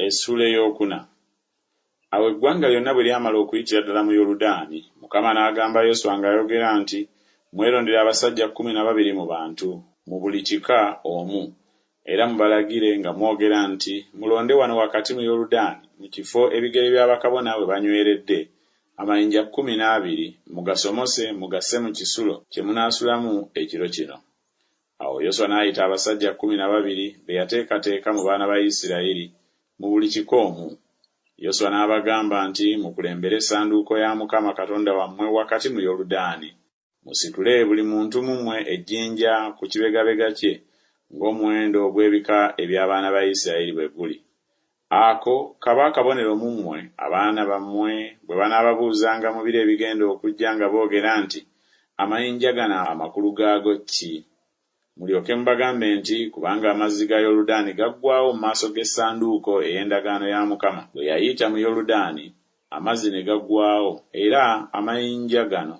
Essuula ey'okuna. Awo eggwanga lyonna bwe lyamala okuyitira ddala mu Yoludaani, Mukama n'agamba Yoswa ng'ayogera nti, Mwerondere abasajja 12 mu bantu, mu buli kika omu, era mubalagire nga mwogera nti, Mulonde wano wakati mu Yoludaani, mu kifo ebigere bya bakabona we banyweredde, amayinja 12, mugasomose mugasse mu kisulo kye munaasulamu ekiro kino. Awo Yoswa n'ayita abasajja 12 be yateekateeka mu baana ba Isirayiri, mu buli kika omu. Yoswa n'abagamba nti, Mukulembere essanduuko ya Mukama Katonda wammwe wakati mu Yoludaani. Musitule buli muntu mu mmwe ejjinja ku kibegabega kye, ng'omuwendo ogw'ebika eby'abaana ba Isirayiri bwe guli. Ako kabe akabonero mu mmwe, abaana bammwe bwe banaababuuzanga mu biro ebigenda okujja nga boogera nti, Amayinja gano amakulu gaago ki? Mulyoke mubagambe nti, Kubanga amazzi ga Yoludaani gaggwaawo mu maaso g'essanduuko ey'endagaano ya Mukama, bwe yayita mu Yoludaani, amazzi ne gaggwaawo, era amayinja gano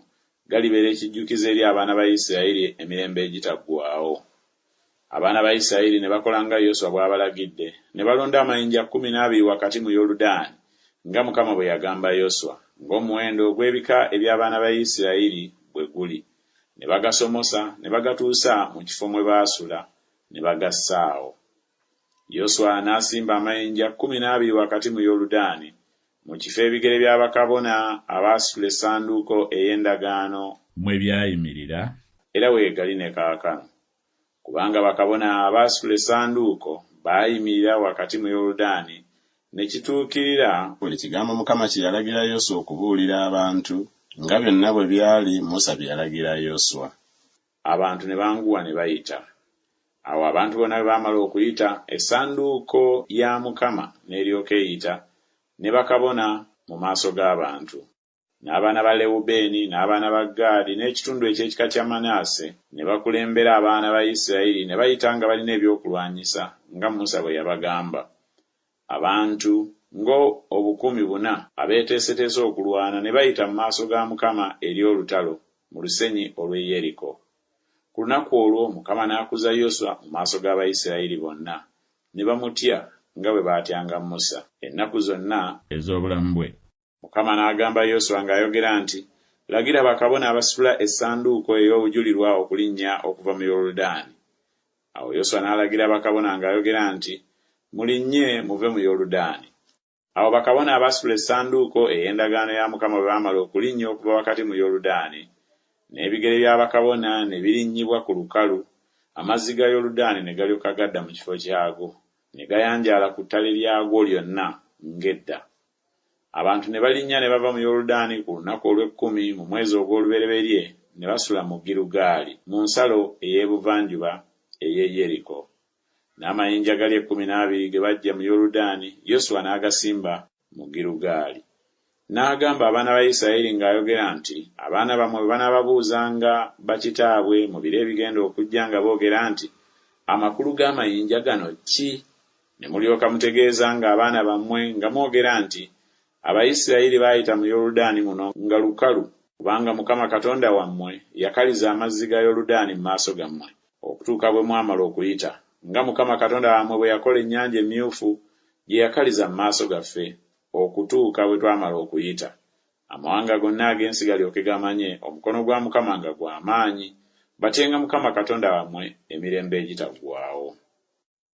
galibeera ekijjukizo eri abaana ba Isirayiri emirembe egitaggwaawo. Abaana ba Isirayiri ne bakola nga Yoswa bw'abalagidde, ne balonda amayinja 12 wakati mu Yoludaani, nga Mukama bwe yagamba Yoswa, ng'omuwendo ogw'ebika eby'abaana ba Isirayiri bwe guli, ne bagasomosa ne bagatuusa mu kifo mwe baasula, ne bagassa awo. Yoswa n'asimba amayinja 12 wakati mu Yoludaani, mu kifo ebigere bya bakabona abaasitula essanduuko ey'endagaano mwe byayimirira, era weegali ne kaakano. Kubanga bakabona abaasitula essanduuko baayimirira wakati mu Yoludaani, ne kituukirira buli kigambo Mukama kye yalagira Yoswa okubuulira abantu, nga byonna bwe byali Musa bye yalagira Yoswa. Abantu ne banguwa ne bayita. Awo abantu bonna bwe baamala okuyita, essanduuko ya Mukama n'eryoka eyita, ne bakabona mu maaso g'abantu. N'abaana ba Lewubeeni n'abaana ba Gaadi n'ekitundu eky'ekika kya Manase ne bakulembera abaana ba Isirayiri ne bayita nga balina ebyokulwanyisa nga Musa bwe yabagamba. Abantu nga 4000 abeeteeseteese okulwana ne bayita mu maaso ga Mukama eri olutalo mu lusenyi olw'e Yeriko. Ku lunaku olwo Mukama n'akuza Yoswa mu maaso g'Abayisirayiri bonna, ne bamutya nga bwe baatyanga Musa ennaku zonna ez'obulamu bwe. Mukama n'agamba Yoswa ng'ayogera nti, Lagira bakabona abasitula essanduuko ey'obujulirwa okulinnya okuva mu Yoludaani. Awo Yoswa n'alagira bakabona ng'ayogera nti, Mulinnye muve mu Yoludaani. Awo bakabona abaasitula essanduuko ey'endagaano ya Mukama bwe baamala okulinnya okuva wakati mu Yoludaani, n'ebigere bya bakabona ne birinnyibwa ku lukalu, amazzi ga Yoludaani ne galyoka gadda mu kifo kyago, ne gayanjaala ku ttale lyagwo lyonna ng'edda. Abantu ne balinnya ne bava mu Yoludaani ku lunaku olw'ekkumi mu mwezi ogw'olubereberye ne basula mu Girugaali mu nsalo ey'ebuvanjuba ey'e Yeriko. N'amayinja gali 12 ge baggya mu Yoludaani, Yoswa n'agasimba mu Girugaali. N'agamba abaana ba Isirayiri ng'ayogera nti, Abaana bammwe bwe banaababuuzanga bakitaabwe mu biro ebigenda okujja nga boogera nti, Amakulu g'amayinja gano ki? Ne mulyoka mutegeezanga abaana bammwe nga mwogera nti, Abayisirayiri baayita mu Yoludaani muno nga lukalu, kubanga Mukama Katonda wammwe yakaliza amazzi ga Yoludaani mu maaso gammwe, okutuuka bwe mwamala okuyita, nga Mukama Katonda wammwe bwe yakola Ennyanja Emmyufu gye yakaliza mu maaso gaffe, okutuuka bwe twamala okuyita. Amawanga gonna ag'ensi galyoke gamanye omukono gwa Mukama nga gwa maanyi, batyenga Mukama Katonda wammwe emirembe egitaggwaawo.